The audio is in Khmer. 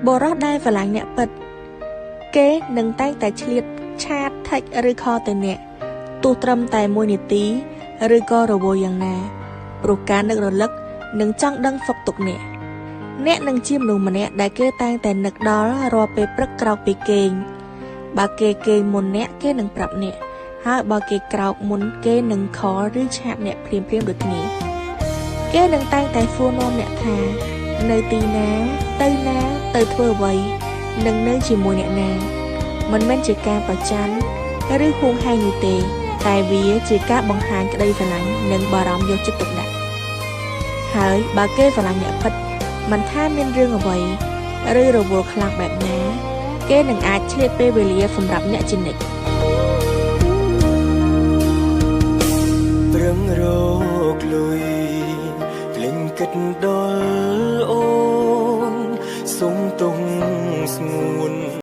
បុរសដែលស្រឡាញ់អ្នកពិត គេនឹងតែងតែឆ្លៀត chat text ឬ call ទៅអ្នកទោះត្រឹមតែមួយនាទី ឬក៏រវល់យ៉ាងណា ព្រោះការនឹករលឹកនិងចង់ដឹងសុខទុក្ខអ្នក អ្នកនឹងជាមនុស្សម្នាក់ដែលគេតែងតែនឹកដល់រាល់ពេលព្រឹកក្រោកពីគេង បើគេគេងមុនអ្នកគេនឹងប្រាប់អ្នក ហើយបើគេក្រោកមុនគេនឹង call ឬ chat អ្នកភ្លាមៗដូចគ្នា គេនឹងតែងតែសួរនាំអ្នកថា នៅទីណា ទៅណា ទៅធ្វើអ្វី និងនៅជាមួយអ្នកណា មិនមែនជាការប្រច័ណ្ឌឬហួងហែងនោះទេ តែវាជាការបង្ហាញក្តីស្រឡាញ់និងបារម្ភយកចិត្តទុកដាក់ ហើយបើគេស្រឡាញ់អ្នកពិត មិនថាមានរឿងអ្វី ឬរវល់ខ្លាំងបែបណា គេនឹងអាចឆ្លៀតពេលវេលាសម្រាប់អ្នកជានិច្ច ប្រឹងរកលុយភ្លេងគិតដល់អូនសុំទុំស្ងួ